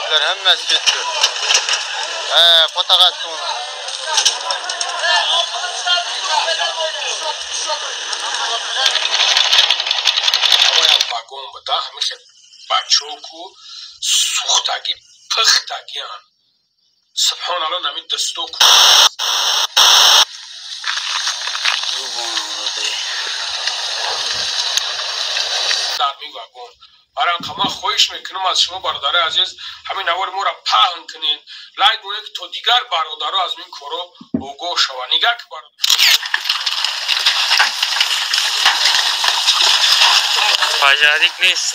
Çöpler hemmesi gitti. Fotoğraf onu. Вагон буда, ҳамин хел бачоку сӯхтагӣ пухтагиан. Субҳоналло, нами дастоку. Дар ми вагон. Баранқа ман хоҳиш мекунам аз шумо бародари азиз, ҳамин навори моро паҳн кунед, лайк кунед, то дигар бародаро аз ин коро огоҳ шаванд. Нигаҳ ки бародар пожарик нест.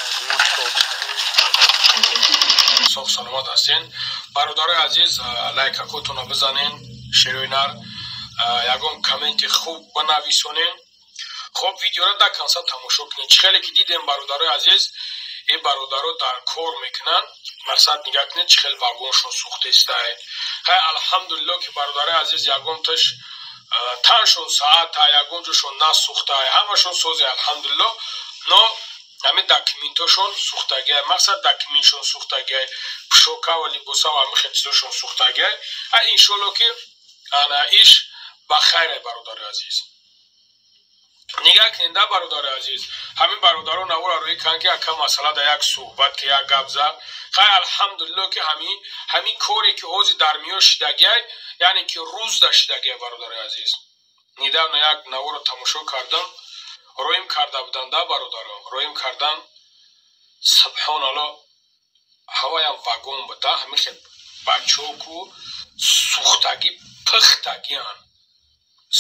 Соғ саломат ҳастен. Бародарои азиз, лайкакотонро бизанен, шерои нар, ягон комменти хуб бинависонен. Хоб, видеоро до конца тамошо кунед. Чӣ хеле ки дидем, бародарои азиз, ин бародаро дар кор мекунанд. Мақсад нигаҳ кунед, чӣ хел вагоншон сӯхтестай. Хай, алҳамдулилло, ки бародарои азиз, ягонташ таншон саата, ягон ҷошон насӯхтай, ҳамашон созе, алҳамдулилло. Но ҳамин документошон сӯхтагиай, мақсад документшон сӯхтагиай, пӯшокава, либосава, ҳамин хел чизошон сӯхтагиай. А иншолло, ки ана иш ба хайре, бародари азиз. Нигаҳ кунед, да, бародари азиз, ҳамин бародаро навора рӯӣ канд, ки ака масъала да як суҳбат, ки як гап зад. Хай, алҳамдулилло, ки ҳамин коре ки ҳозир дар миён шидагиай, яъне ки рӯз да шидагиай, бародари азиз. Недавно як наворо тамошо кардам, роим карда буданд, да, бародаро, роим кардан. Субҳоналло, ҳаваям вагон буда, ҳамин хел бачоку сӯхтагӣ пухтагиан.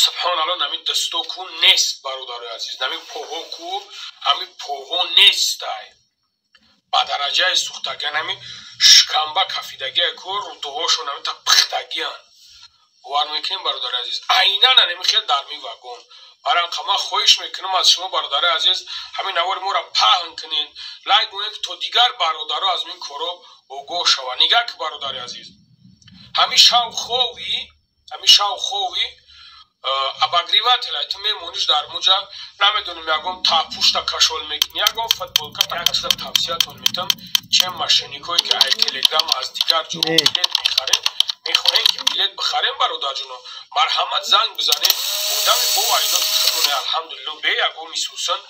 Субҳоналло, нами дастоку нест, бародарои азиз, нами поҳоку, ҳами поҳо нестай, ба дараҷаи сӯхтагиан, ҳами шикамба кафидагиай ку, рӯдуҳошон ҳами та пухтагиан. Бовар мекунем, бародари азиз, айнан ҳамин хел дар ми вагон. Баранқа ман хоҳиш мекунам аз шумо бародари азиз, ҳамин навори моро паҳн кунед, лайк кунед, то дигар бародаро аз ин коро огоҳ шаванд. Нигаҳ ки, бародари азиз, ҳамин шавхови, ҳамин шавхови обогреватель, ту мемониш дар муҷа, намедонем, ягон таҳпушта кашол мекунӣ, ягон футболката кашида. Тавсиятон метам, чем мошенникое ки ай Телеграм, аз дигар ҷо билет мехарем, мехоҳем ки билет бихарем, бародарҷоно, марҳамат, занг бизанед одами боварино худоне, алҳамдулилло, бе ягон мисусан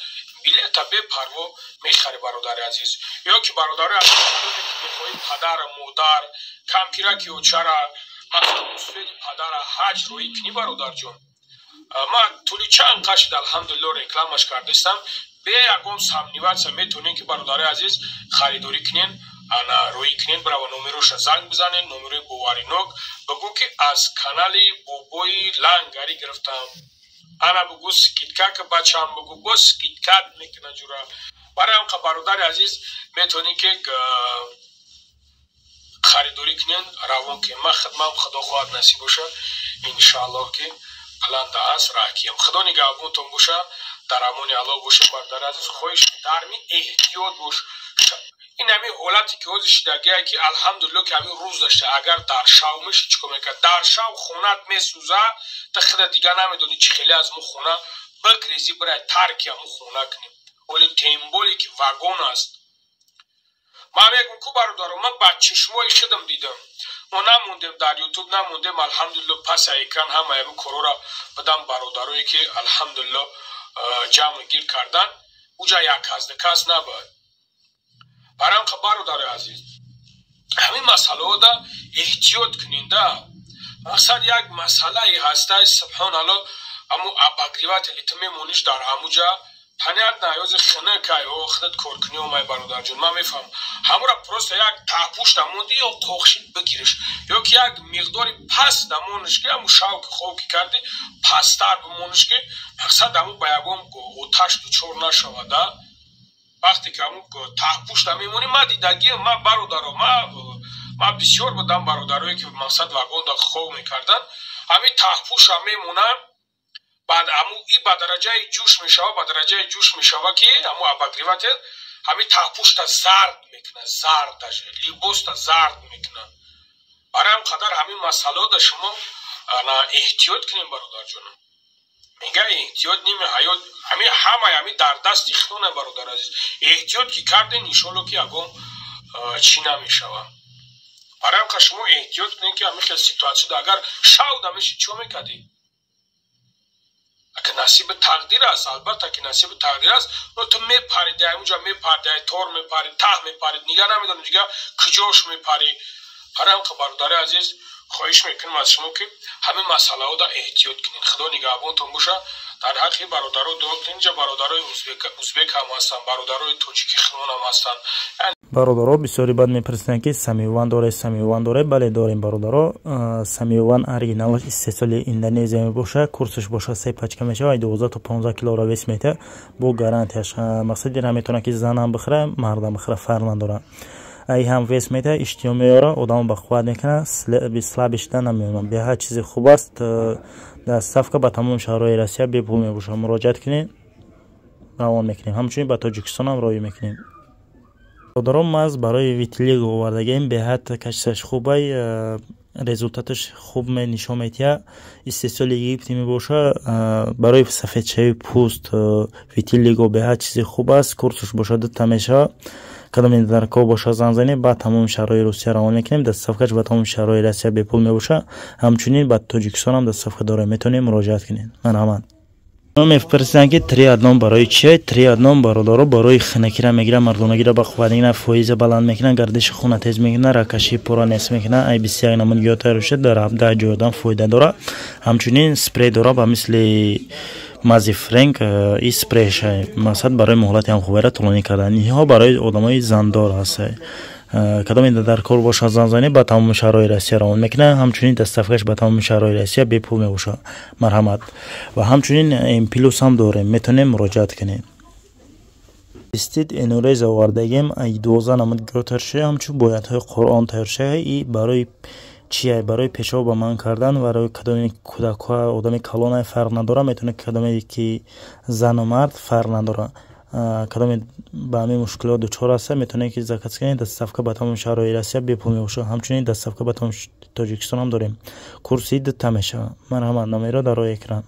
билета бепарво мехаре, бародари азиз. Ё ки, бародари азиз, ки мехоҳӣ падар, модар, кампираки очара, мақсад мусфеди падара ҳаҷ роӣ кунӣ, бародарҷон, ман тӯли чанд қашид, алҳамдулилло, рекламаш кардастам. Бе ягон сомневаться метавонем ки, бародари азиз, харидорӣ кунен, ана роӣ кунен, бирава номероша занг бизанен, номерои боваринок, бигӯ ки аз канали Бобои Лангари гирифтам, ана бигӯ, скидка ки бачам, бигӯ, бо скидкат мекуна ҷура. Барои ҳамқа, бародари азиз, метавонӣ ки харидорӣ кунен, равон кунен. Ман хидмам, худо хоҳад, насиб боша, иншааллоҳ, ки планда аст, раҳкиям. Худо нигаҳбонтон боша, дар амони Аллоҳ боша. Бародари азиз, хоҳиш, дарми эҳтиёт бош. Ин ҳамин ҳолате ки ҳозир шидагие, ки алҳамдулилло, ки ҳамин рӯз дашта, агар дар шав меши, чӣ кор мекард? Дар шав хонат месӯза, та худа дигар намедонӣ, чӣ хеле аз мо хона бигрезӣ, бирай тарки ҳамун хона кунем. Оли тем более ки вагон аст. Ман мегӯм ку, бародаро, ман ба чишмои худам дидам. Мо намондем дар Ютуб, намондем, алҳамдулилло, паса экран ҳамаи ҳамин корора будам, бародарое ки, алҳамдулилло, ҷамъ гир кардан, уҷа як азда кас набуд. Барои бародари азиз, ҳамин масъалаҳода эҳтиёт куненда. Мақсад, як масъалае ҳастай, субҳоналло, аму обогреватели ту мемониш дар ҳамуҷа, понятно, ёзи хинакай, о худат коркунӣ омай, бародарҷон, ман мефаҳмам. Ҳамура просто як таҳпӯш намонди ё қоқшид бигириш, ё ки як миқдори паст намониш, ки ҳаму шав ки хов ки карди, пасттар бимониш, ки мақсад ҳаму ба ягон оташ дучор нашавада. Вақте ки ҳамун таҳпӯш намемонӣ, ман дидагиам, ман, бародаро, ман бисёр будам бародарое ки мақсад вагонда хов мекарданд, ҳамин таҳпӯша мемонанд, баъд ҳаму и ба дараҷаи ҷӯш мешава, ба дараҷаи ҷӯш мешава, ки ҳаму обогреватель ҳамин таҳпӯшта зард мекунад, зард, даже либоста зард мекунад. Барои ҳам қадар ҳамин масъалаода шумо эҳтиёт кунем, бародарҷонам. Мега, эҳтиёт ними ҳаёт, ҳамин ҳамаи ҳамин дар дасти худона, бародар азиз. Эҳтиёт ки карден, иншолло, ки ягон чӣ намешавад. Барои ҳам шумо эҳтиёт кунед, ки ҳамин хел ситуация агар шавда меши, чико мекардӣ? Ака, насиби тақдир аст, албатта, ки насиби тақдир аст, но ту мепариди, ҳамунҷа мепариди, ай тор мепари, таҳ мепари, нига намедонӣ дига куҷош мепарӣ. Барои ҳам, бародари азиз, хоҳиш мекунем аз шумо, ки ҳамин масъалаҳода эҳтиёт кунед. Худо нигаҳбонтон боша. Дар ҳаққи бародаро дуо кунед. Инҷа бародарои узбек ҳам ҳастанд, бародарои тоҷики хунон ҳам ҳастанд. Бародаро, бисёри бад мепурсиданд, ки Самиван доре, Самиван доре? Бале, дорем, бародаро. Самиван оригиналаш истеҳсоли Индонезия мебошад. Курсаш боша, се пачка мешавад, 12 то 15 килора вес метиҳад, бо гарантияш. Мақсади ира метавонад, ки занам бихӯра, мардам бихӯра, фарқ надорад. Ай ҳам вес метиҳад, иштиҳо меёра, одамо ба қувват мекунад, слабый шуда намемонад. Беҳад чизи хуб аст. Доставка ба тамоми шаҳрҳои Россия бепул мебошад. Муроҷиат кунед, равон мекунем, ҳамчунин ба Тоҷикистонам роҳӣ мекунем. Бародарон, маз барои витилиго овардагием. Беҳад качестваш хубай, результаташ хуб нишон медиҳад. Истеҳсоли Египти мебошад. Барои сафедшавии пӯст, витилиго беҳад чизи хуб аст. Курсаш бошад, дута мешавад. Кадоме даркор бошад, занг занед, ба тамоми шаҳрҳои Русия равон мекунем. Доставкаш ба тамоми шаҳрҳои Россия бепул мебошад. Ҳамчунин ба Тоҷикистонам доставка дорем, метавонед муроҷиат кунед. Марҳамат. Мепурсиданд, ки три одном барои чие? Три одном, бародаро, барои хунакира мегирад, мардонагира ба қувват мекунад, фоиза баланд мекунад, гардиши хуна тез мекунад, рагкашии пора нест мекунад. Ай 21 намуд гиёҳ тайёр шуда, дар 17 ҷой одам фоида дорад. Ҳамчунин спрей дорад, ба мисли мази Френк и спрейша. Мақсад, барои муҳлати ҳамхобиро тӯлонӣ кардан. Инҳо барои одамои зандор ҳаст. Кадоме дар кор бошад, занг занед, ба тамоми шаҳрҳои Россия равон мекунад. Ҳамчунин доставкаш ба тамоми шаҳрҳои Россия бепул мебошад. Марҳамат. Ва ҳамчунин Плюс ҳам дорем, метавонем муроҷиат кунем. Цистит, энурез овардагем. 12 намуд гиёҳ тайёр шуда, ҳамчун боятҳои Қуръон тайёр шуда. И барои чия? Барои пешоб ба манъ кардан, барои кадоме кӯдакҳо, одами калона, фарқ надорад, метавонад кадоме ки зану мард, фарқ надорад. Кадоме ба ҳамин мушкилот дучор ҳаста, метавонед, ки заказ кунед. Доставка ба тамоми шаҳрҳои Россия бепул мебошад. Ҳамчунин доставка ба тамоми Тоҷикистон ҳам дорем. Курси дута мешавад. Марҳамат, номеро дар рӯи экран.